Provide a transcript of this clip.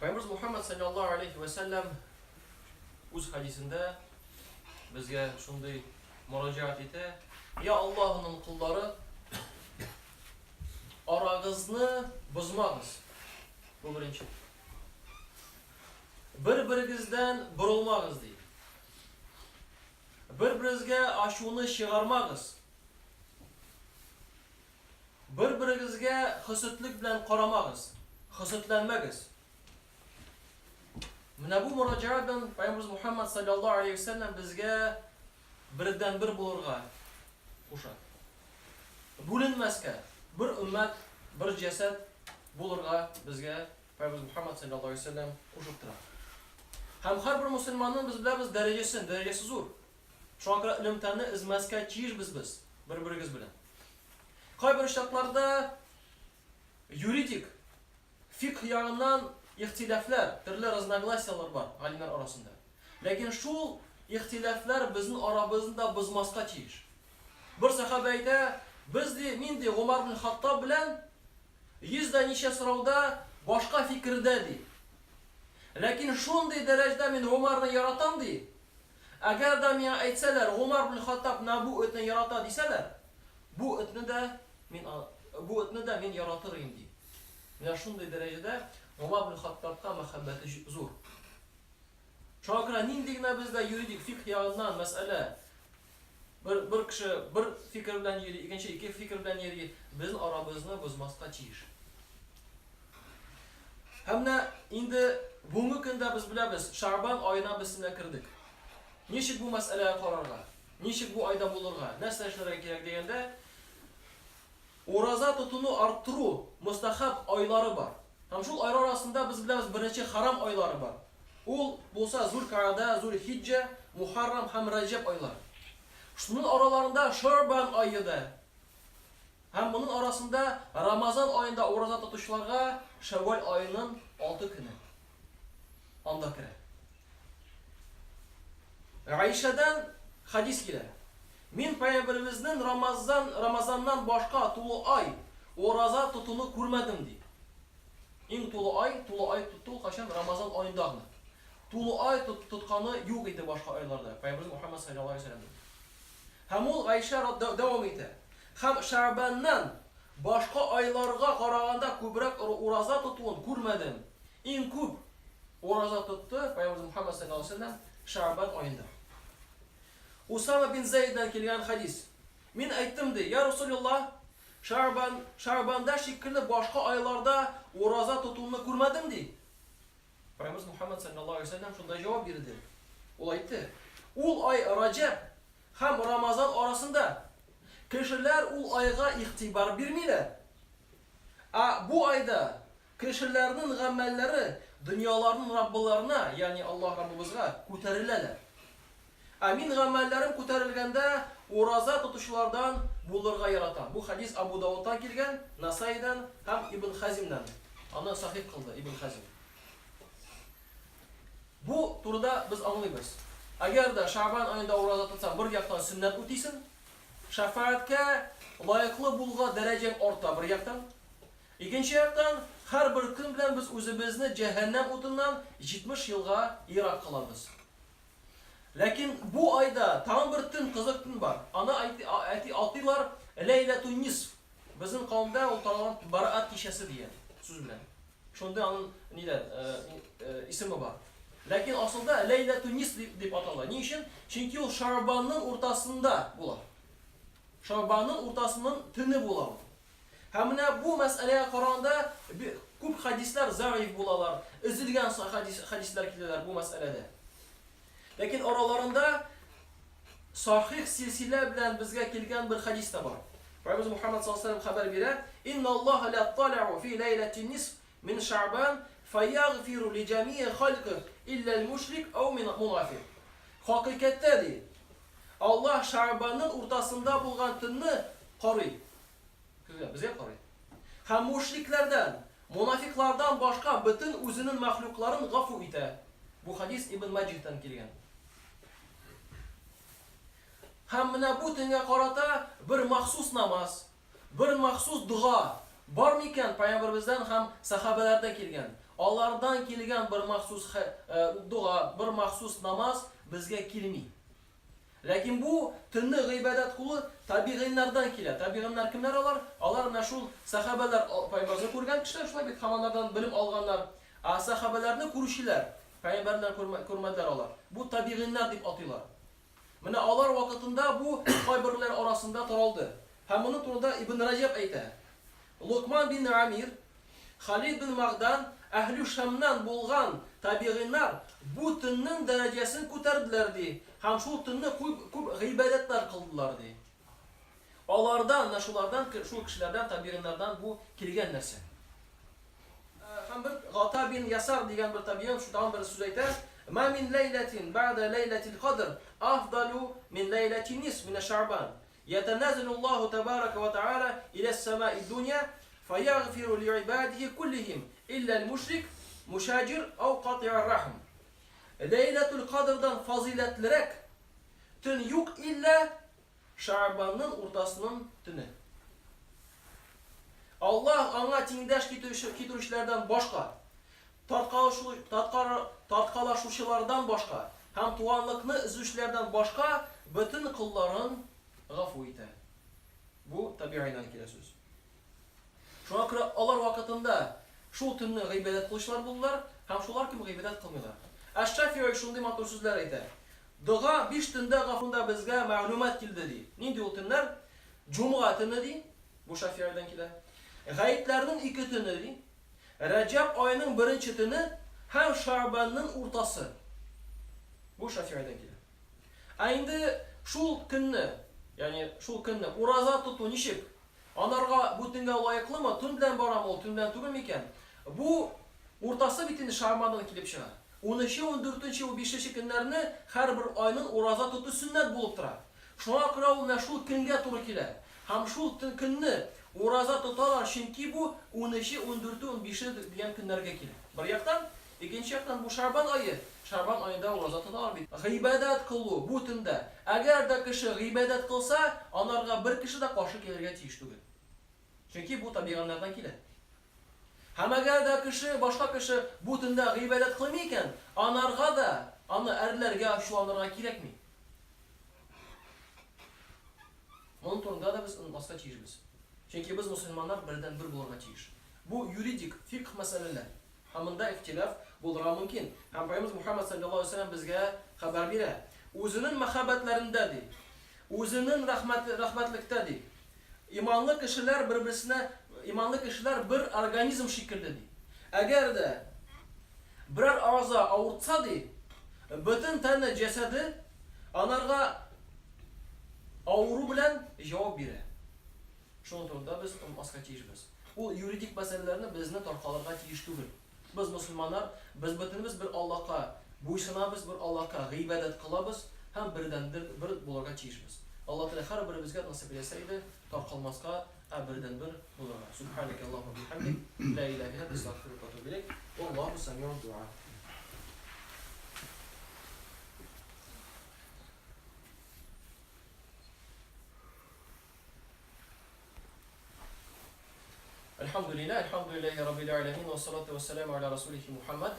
Пәйгамбәребез Мухаммад саллаллаһу алейхи ва сәлләм үз хәдисендә безгә шундый мөрәҗәгать итә: "Я Аллаһның коллары, арагызны бозмагыз." Бу беренче. Бер-берегездән борылмагыз ди. Бер-берегезгә ачуны чыгармагыз. Бер-берегезгә хөсетлек белән карамагыз, хөсетләнмәгез. Менә бу мөрәҗәгать белән Пәйгамбәребез Мухаммад саллаллаһу алейһи ва сәлләм безгә бердәнбер булырга куша. Бүленмәскә, бер өммәт, бер җәсәд булырга безгә Пәйгамбәребез Мухаммад саллаллаһу алейһи ва сәлләм кушып тора. Һәм һәрбер мөселманның без беләбез дәрәҗәсен, дәрәҗәсе зур. Шуңа күрә элемтәне өзмәскә тиешбез без бер-берегез белән. Кайбер очракларда юридик, фикһ ягыннан ихтилафлар, төрле разногласияләр бар галимнәр арасында. Ләкин шул ихтилафлар безнең арабызны да бозмаска тиеш. Бер сәхабә әйтә, без ди, мин ди Гомар бин Хаттаб белән йөз дә ничә сорауда башка фикердә ди. Ләкин шундый дәрәҗәдә мин Гомарны яратам ди, Әгәр дә миңа әйтсәләр, Гомар бин Хаттаб менә бу этне ярата дисәләр, бу этне дә мин бу этне дә мин яратыр идем, ди. Менә шундый дәрәҗәдә Гомар бин Хаттабка мәхәббәте зур. Шуңа күрә нинди генә бездә юридик фикһ ягыннан мәсьәлә бер, бер кеше бер фикер белән йөри, икенче ике фикер белән йөри, безнең арабызны бозмаска тиеш. Һәм менә инде бүгенге көндә без беләбез, Шәгъбан аена без менә кердек. Ничек бу мәсьәләгә карарга? Ничек бу айда булырга? Нәрсә эшләргә кирәк дигәндә, ураза тотуны арттыру мостахаб айлары бар. Һәм шул айлар арасында без беләбез беренче харам айлары бар. Ул булса Зулькаада, Зулхиҗҗә, Мухаррам һәм Раҗәб айлары. Шуның араларында Шәгъбан ае да Һәм моның арасында Рамазан аенда ураза тотучыларга Шәүвәл аеның алты көне анда керә. Гайшәдән хәдис килә. Мин пәйгамбәребезнең Рамазан, Рамазаннан башка тулы ай ураза тотуны күрмәдем, ди. Иң тулы ай, тулы ай тоту кайчан? Рамазан аенда гына. Тулы ай тотканы юк иде башка айларда. Пәйгамбәребез Мухаммад саллаллаһу алейһи ва сәлләм. Һәм ул Гайшә рад дәвам итә. Һәм Шәгъбаннан башка айларга караганда күбрәк ураза тотуын күрмәдем. Иң күп ураза тотты Пәйгамбәребез Мухаммад саллаллаһу алейһи ва сәлләм Шәгъбан аенда. Усама бин Зәйднән килгән хәдис. Мин әйттем ди, Я Расулуллаһ, Шәгъбан, Шәгъбанда шикелле башка айларда ураза тотуны күрмәдем ди. Пәйгамбәребез Мухаммад саллаллаһу алейһи ва сәлләм шунда җавап бирде. Ул әйтте, Ул ай Раҗәб һәм Рамазан арасында. Кешеләр ул айга игътибар бирмиләр. Ә бу айда кешеләрнең гамәлләре дөньяларның Раббыларына, ягъни Аллаһ Раббыбызга, күтәреләләр. Ә мин гамәлләрем күтәрелгәндә ураза тотучылардан булырга яратам. Бу хәдис Абу Давудтан килгән, Насаидан һәм Ибн Хазимнән. Аны сахих кылды Ибн Хазим. Бу турыда без аңлыйбыз. Әгәр дә Шәгъбан аенда ураза тотсаң, бер яктан сөннәт үтисең, шәфәгатькә лаеклы булуга дәрәҗәң арта бер яктан. Икенче яктан, һәрбер көн белән без үзебезне җәһәннәм утыннан 70 елга ерак кылабыз. Ләкин бу айда тагын бер төн, кызык төн бар. Аны әти атыйлар Ләйләтун нисф. Безнең кавемдә ул таралган Бараат кичәсе дигән сүз белән. Шундый аның нидә исеме бар. Ләкин асылда Ләйләтун нисф дип атала. Ни өчен? Чөнки ул Шәгъбанның уртасында була. Шәгъбанның уртасының төне була ул. Һәм менә бу мәсьәләгә караганда күп хәдисләр заиф булалар, өзелгән хәдисләр киләләр бу мәсьәләдә. Ләкин араларында сахих силсилә белән безгә килгән бер хәдис тә бар. Пәйгамбәребез Мухаммад саллаллаһу алейһи ва хәбәр бирә: "Инна Аллаһа ла талау фи ләйләтин нисф мин Шәгъбан фаягфиру ли җәми'и халкых илля аль-мушрик ау мин мунафик." Хакыйкатьтә ди, Аллаһ Шәгъбанның уртасында булган төнне карый. Кемгә? Безгә карый. Һәм мушрикләрдән, монафиклардан башка бөтен үзенең мәхлукларын гафу итә. Бу хадис Ибн Маҗиһтан килгән. Һәм менә бу төнгә карата бер махсус намаз, бер махсус дога Бар микән пәйгамбәребездән һәм сәхабәләрдән килгән? Алардан килгән бер махсус дога, бер махсус намаз безгә килми. Ләкин бу төнне гыйбадәт кылу табигыйннардан килә. Табигыйннар кемнәр алар? Алар менә шул сәхабәләр, пәйгамбәрне күргән кешеләр, шулай бит, һәм алардан белем алганнар. Ә сәхабәләрне күрүчеләр, пәйгамбәрне күрмәделәр алар. Бу табигыйннар дип атыйлар. Менә алар вакытында бу кайберләр арасында таралды. Һәм моның турында Ибн Раҗәб әйтә. Локман бин Амир, Халид бин Магдан, Әһлү Шамнан булган табигыйннар бу төннең дәрәҗәсен күтәрделәр, ди, һәм шул төнне күп, күп гыйбадәтләр кылдылар, ди. Алардан, менә шулардан, шул кешеләрдән, табигыйннардан бу килгән нәрсә. Һәм бер Гата бин Ясар дигән бер табигын шу тагын бер сүз әйтә, Ма мин ләйләтин бәгъдә ләйләтил кадр афдалу мин ләйләти нисф минә шәгъбан. Ятаназзалу Аллаһу тәбарака ва тәгалә илә ссамаи дунья фаягъфиру лигыйбадихи куллихим илля аль-мушрик, мушаҗир ау кати'ар рахм. Ләйләтул кадрдан фазыйләтлерәк төн юк иллә Шәгъбанның уртасының төне. Аллаһ аңа тиңдәш китерүчеләрдән башка, тарткалашучылардан башка һәм туганлыкны өзүчеләрдән башка бөтен колларын гафу итә. Бу Табигыйннан килә сүз. Шуңа күрә алар вакытында шул төнне гыйбадәт кылучылар булдылар һәм шулар кем гыйбадәт кылмыйлар. Әш-Шафигый шундый матур сүзләр әйтә. Дога биш төндә гафунда безгә мәгълүмат килде, ди. Нинди ул төннәр? Җомга төне, ди, бу Шафигыйдән килә. Гаетләрнең ике төне, ди. Рәҗәб аеның беренче төне һәм Шәгъбанның уртасы. Бу Шафигыйдән килә. Ә инде шул көнне, ягъни шул көнне ураза тоту ничек? Анарга бу төнгә лаеклымы, төн белән барамы ул, төн белән түгел микән? Бу уртасы бит инде Шәгъбаннан килеп чыга. Унынчы, ундүртенче, унбишенче көннәрне һәрбер айның ураза тоту сөннәт булып тора. Шуңа күрә ул менә шул көнгә туры килә. Һәм шул көнне ураза тоталар, чөнки бу унөче, ундүрте, унбише дигән көннәргә килә. Бер яктан, икенче яктан бу Шәгъбан ае. Шәгъбан аенда ураза тоталар бит. Гыйбадәт кылу бу төндә. Әгәр дә кеше гыйбадәт кылса, анарга бер кеше дә каршы килергә тиеш түгел. Чөнки бу табигатьнардан килә. Һәм әгәр дә кеше, башка кеше бу төндә гыйбадәт кылмый икән, анарга да аны әрләргә, ачуланырга кирәкми. Моның турында да без онытмаска тиешбез. Чөнки без мусульманнар бердәнбер булырга тиеш. Бу юридик, фикх мәсьәләләр. Һәм монда ихтилаф булырга мөмкин. Һәм Пәйгамбәребез Мухәммәд салләллаһу алейһи ва сәлләм безгә хәбәр бирә. Үзенең мәхәббәтләрендә, ди. Үзенең рәхмәте, рәхмәтлектә, ди. Иманлы кешеләр бер-берсенә, иманлы кешеләр бер организм шикелле, ди. Әгәр дә берәр агъза авыртса, ди, бөтен тәне, җәсәде анарга авыру белән җавап бирә. Шуның турында без онытмаска тиешбез. Ул юридик мәсьәләләрне безне таркалырга тиеш түгел. Без мосылманнар, без бөтенебез бер Аллаһка буйсынабыз, бер Аллаһка гыйбадәт кылабыз һәм бердәндер бер булырга тиешбез. Аллаһ Тәгалә һәрберебезгә насыйп әйләсә иде, таркалмаска, ә бердәнбер булырга. Субханәкә Аллаһуммә бихәмдик, лә иләһә илля әнтә, әстәгъфирука вә әтүбү иләйк. Валлаһу сәмиун дуа. Әлхәмдүлилләһ, әлхәмдүлилләһи раббил галәмин, вәссалату вәссәламу аля расулихи Мухаммад.